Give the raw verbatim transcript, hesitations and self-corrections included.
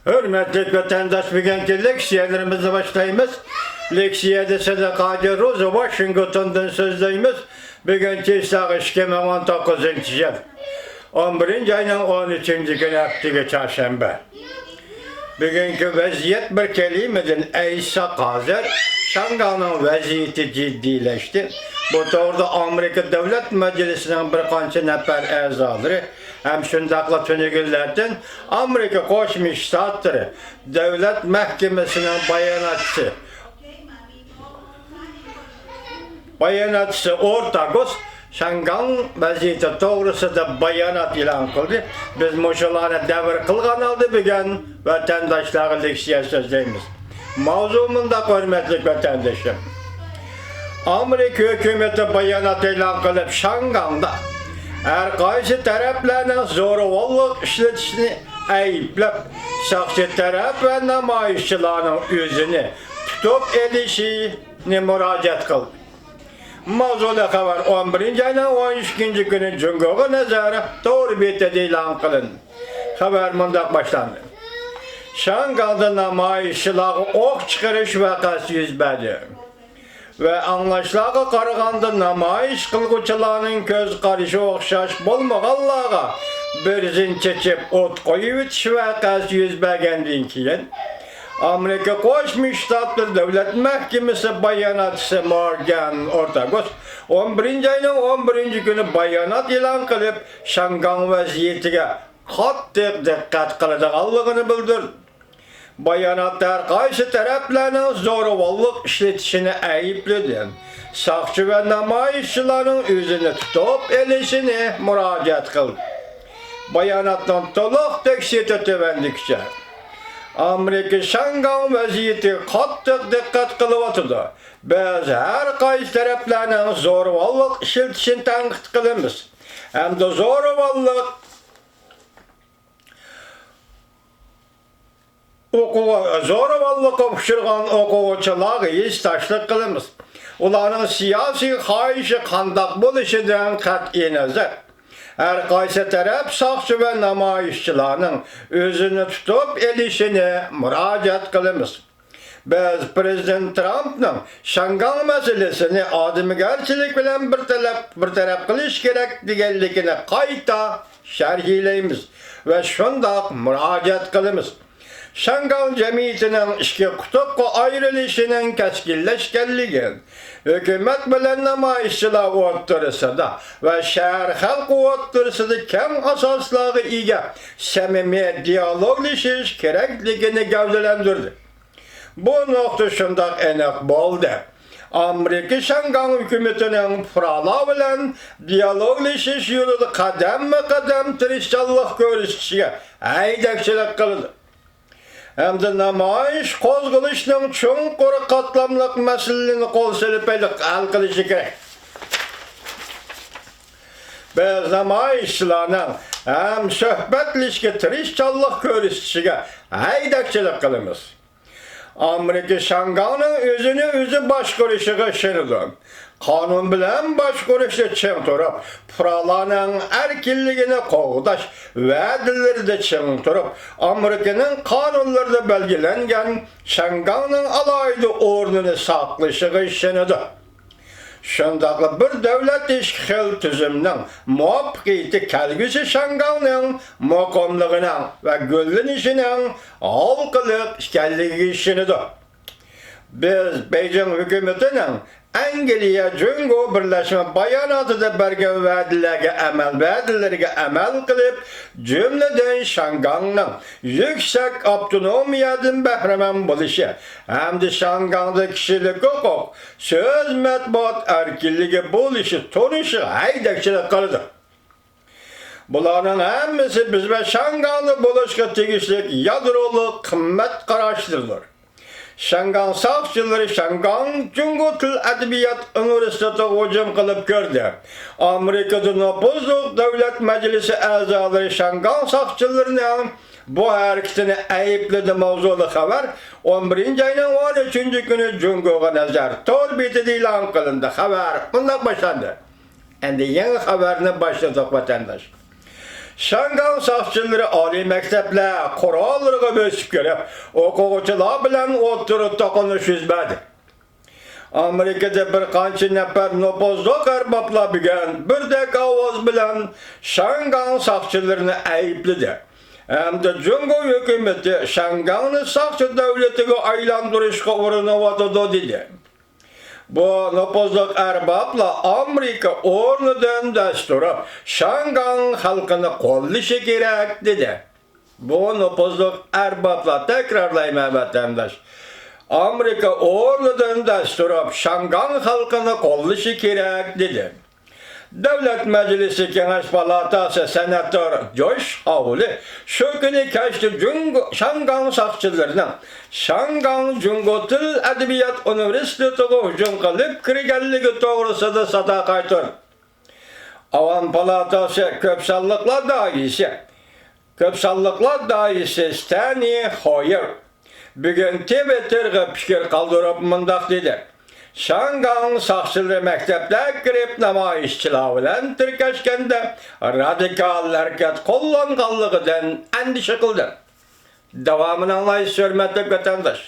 ھۆرمەتلىك ۋەتەنداش، بۈگۈنكى لېكسىيەلىرىمىزنى باشلايمىز. لېكسىيەدە سىدىق ھاجى روزى ۋاشىنگتوندىن سۆزلەيمىز. بۈگۈنكى ساغ ئىككى مىڭ ئون توققۇزىنچى يىل، ئون بىرىنچى ئاينىڭ ئون ئۈچىنچى كۈنى، ھەپتىگە چارشەنبە. بۈگۈنكى ۋەزىيەت بىر كەلىمىدىن ئېيتساق ھازىر، شياڭگاڭنىڭ ۋەزىيىتى جىددىيلەشتى. بۇ توغرىدا ئامېرىكا دۆلەت مەجلىسىنىڭ بىر قانچە نەپەر ئەزالىرى ھەم شۇنداقلا تۈنۈگۈنلەردىن ئامېرىكا قوشما شتاتلىرى دۆلەت مەھكىمىسىنىڭ باياناتچىسى، باياناتچىسى ئورتاگوس شياڭگاڭ ۋەزىيىتى توغرىسىدا بايانات ئېلان قىلدى. بىز مۇشۇلارنى دەۋر قىلغان ھالدا بۈگۈن ۋەتەنداشلارغا لېكسىيە سۆزلەيمىز. ماۋزۇ مۇنداق، ھۆرمەتلىك ۋەتەندىشىم. ئامېرىكا ھۆكۈمىتى بايانات ئېلان قىلىپ، شياڭگاڭدا ھەر قايسى تەرەپلەرنىڭ زورىۋاللىق ئىشلىتىشىنى ئەيىبلەپ، ساقچى تەرەپ ۋە نامايىشچىلارنىڭ ئۆزىنى تۇتۇپ ئېلىشىنى مۇراجىئەت قىلدى. ماۋزۇلۇق خەۋەر ئون بىرىنچى ئاينىڭ ئون ئىككىنچى كۈنى جۇڭگوغا نەزەر تور بېتىدە ئېلان قىلىندى. خەۋەر مۇنداق باشلاندى. شياڭگاڭدا نامايىشچىلارغا ئوق چىقىرىش ۋەقەسى يۈز بەردى. ۋە ئاڭلاشلارغا قارىغاندا، نامايىش قىلغۇچىلارنىڭ كۆز قارىشى ئوخشاش بولمىغانلارغا بېنزىن چېچىپ ئوت قويۇۋېتىش ۋەقەسى يۈز بەرگەندىن كېيىن، ئامېرىكا قوشما شتاتلىرى دۆلەت مەھكىمىسى باياناتچىسى مورگان ئورتاگوس ئون بىرىنچى ئاينىڭ ئون بىرىنچى كۈنى بايانات ئېلان قىلىپ، شياڭگاڭ ۋەزىيىتىگە قاتتىق دىققەت قىلىدىغانلىقىنى بىلدۈردى. باياناتتا ھەر قايسى تەرەپلەرنىڭ زورىۋاللىق ئىشلىتىشىنى ئەيىبلىدى. ساقچى ۋە نامايىشچىلارنىڭ ئۆزىنى تۇتۇپ ئېلىشىنى مۇراجىئەت قىلدى. باياناتنىڭ تولۇق تەپسىلاتى تۆۋەندىكىچە. ئامېرىكا شياڭگاڭ ۋەزىيىتىگە قاتتىق دىققەت قىلىۋاتىدۇ. بىز ھەر قايسى تەرەپلەرنىڭ زورىۋاللىق ئىشلىتىشىنى تەنقىد قىلىمىز ھەمدە زورىۋاللىق ئوقۇغ-، زورىۋاللىققا ئۇچرىغان ئوقۇغۇچىلارغا ھېسداشلىق قىلىمىز. ئۇلارنىڭ سىياسىي خاھىشى قانداق بولۇشىدىن قەتئىينەزەر، ھەر قايسى تەرەپ ساقچى ۋە نامايىشچىلارنىڭ ئۆزىنى تۇتۇپ ئېلىشىنى مۇراجىئەت قىلىمىز. بىز پىرېزىدېنت ترامپنىڭ شياڭگاڭ مەسىلىسىنى ئادىمىگەرچىلىك بىلەن بىر تەرەپ، بىر تەرەپ قىلىش كېرەك دېگەنلىكىنى قايتا شەرھلەيمىز ۋە شۇنداق مۇراجىئەت قىلىمىز. شياڭگاڭ جەمئىيىتىنىڭ ئىككى قۇتۇپقا ئايرىلىشىنىڭ كەسكىنلەشكەنلىكى، ھۆكۈمەت بىلەن نامايىشچىلار ئوتتۇرىسىدا ۋە شەھەر خەلقى ئوتتۇرىسىدا كەڭ ئاساسلارغا ئىگە سەمىمىي دىيالوگلىشىش كېرەكلىكىنى گەۋدىلەندۈردى. بۇ نۇقتا شۇنداق ئېنىق بولدى. ئامېرىكا شياڭگاڭ ھۆكۈمىتىنىڭ پۇقرالار بىلەن دىيالوگلىشىش يولىدا قەدەممۇ قەدەم تىرىشچانلىق كۆرسىتىشىگە ھەيدەكچىلىك قىلىدۇ ھەمدە نامايىش قوزغىلىشىنىڭ چوڭقۇر قاتلاملىق مەسىلىنى قول سېلىپ ھەل قىلىشى كېرەك. بىز نامايىشچىلارنىڭ ھەم سۆھبەتلىشىشكە تىرىشچانلىق كۆرسىتىشىگە ھەيدەكچىلىك قىلىمىز. ئامېرىكا شياڭگاڭنىڭ ئۆزىنى ئۆزى باشقۇرۇشىغا ئىشىنىدۇ. قانۇن بىلەن باشقۇرۇشتا چىڭ تۇرۇپ، پۇقرالارنىڭ ئەركىنلىكىنى قوغداش ۋەدىلىرىدە چىڭ تۇرۇپ، ئامېرىكىنىڭ قانۇنلىرىدا بەلگىلەنگەن شياڭگاڭنىڭ ئالاھىدە ئورنىنى ساقلىشىغا ئىشىنىدۇ. شۇنداقلا بىر دۆلەت ئىككى خىل تۈزۈمنىڭ مۇۋەپپەقىيىتى كەلگۈسى شياڭگاڭنىڭ مۇقىملىقىنىڭ ۋە گۈللىنىشىنىڭ ھالقىلىق ئىكەنلىكىگە ئىشىنىدۇ. بىز بېيجىڭ ھۆكۈمىتىنىڭ ئەنگلىيە جۇڭگو بىرلەشمە باياناتىدا بەرگەن ۋەدىلەرگە ئەمەل، ۋەدىلىرىگە ئەمەل قىلىپ، جۈملىدىن شياڭگاڭنىڭ يۈكسەك ئاپتونومىيەدىن بەھرىمەن بولۇشى ھەمدە شياڭگاڭدا كىشىلىك ھوقۇق، سۆز، مەتبۇئات ئەركىنلىكى بولۇشى تونۇشىغا ھەيدەكچىلىك قىلىدۇ. بۇلارنىڭ ھەممىسى بىز ۋە شياڭگاڭدا بولۇشقا تېگىشلىك يادرولۇق قىممەت قاراشلىرىدۇر. شياڭگاڭ ساقچىلىرى شياڭگاڭ جۇڭگو تىل ئەدەبىيات ئۇنىۋېرسىتېتىغا ھۇجۇم قىلىپ كىردى. ئامېرىكىدا نوپۇزلۇق دۆلەت مەجلىسى ئەزالىرى شياڭگاڭ ساقچىلىرىنىڭ بۇ ھەرىكىتىنى ئەيىبلىدى. ماۋزۇلۇق خەۋەر ئون بىرىنچى ئاينىڭ ئون ئۈچىنچى كۈنى جۇڭگوغا نەزەر تور بېتىدە ئېلان قىلىندى. خەۋەر مۇنداق باشلاندى. ئەمدى يېڭى خەۋەرنى باشلىدۇق، ۋەتەنداش. شياڭگاڭ ساقچىلىرى ئالىي مەكتەپلەر قوراللىرىغا بۆسۈپ كىرىپ، ئوقۇغۇچىلار بىلەن ئوتتۇرا توقۇنۇش يۈز بەردى. ئامېرىكىدا بىر قانچە نەپەر نوپۇزلۇق ئەربابلار بۈگۈن بىردەك ئاۋاز بىلەن شياڭگاڭ ساقچىلىرىنى ئەيىبلىدى ھەمدە جۇڭگو ھۆكۈمىتى شياڭگاڭنى ساقچى دۆلىتىگە ئايلاندۇرۇشقا ئۇرۇنۇۋاتىدۇ، دېدى. بۇ نوپۇزلۇق ئەربابلار ئامېرىكا ئورنىدىن دەس تۇرۇپ، شياڭگاڭ خەلقىنى قوللىشى كېرەك، دېدى. بۇ نوپۇزلۇق ئەربابلار، تەكرارلايمەن، ۋەتەنداش، ئامېرىكا ئورنىدىن دەس تۇرۇپ، شياڭگاڭ خەلقىنى قوللىشى كېرەك، دېدى. دۆلەت مەجلىسى كېڭەش پالاتاسى سېناتور جوش خاۋلى شۇ كۈنى كەچتە جۇڭگو، شياڭگاڭ ساقچىلىرىنىڭ شياڭگاڭ جۇڭگو تىل ئەدەبىيات ئۇنىۋېرسىتېتىغا ھۇجۇم قىلىپ كىرگەنلىكى توغرىسىدا سادا قايتۇردى. ئاۋام پالاتاسى كۆپ سانلىقلار دائىرىسى، كۆپ سانلىقلار دائىرىسى ستېنى خويېر بۈگۈن تىۋىتتېرغا پىكىر قالدۇرۇپ مۇنداق دېدى: شياڭگاڭ ساقچىلىرى مەكتەپلەرگە كىرىپ نامايىشچىلار بىلەن تىركەشكەندە رادىكال ھەرىكەت قوللانغانلىقىدىن ئەندىشە قىلدىم. داۋامىنى ئاڭلايسىز، ھۆرمەتلىك ۋەتەنداش.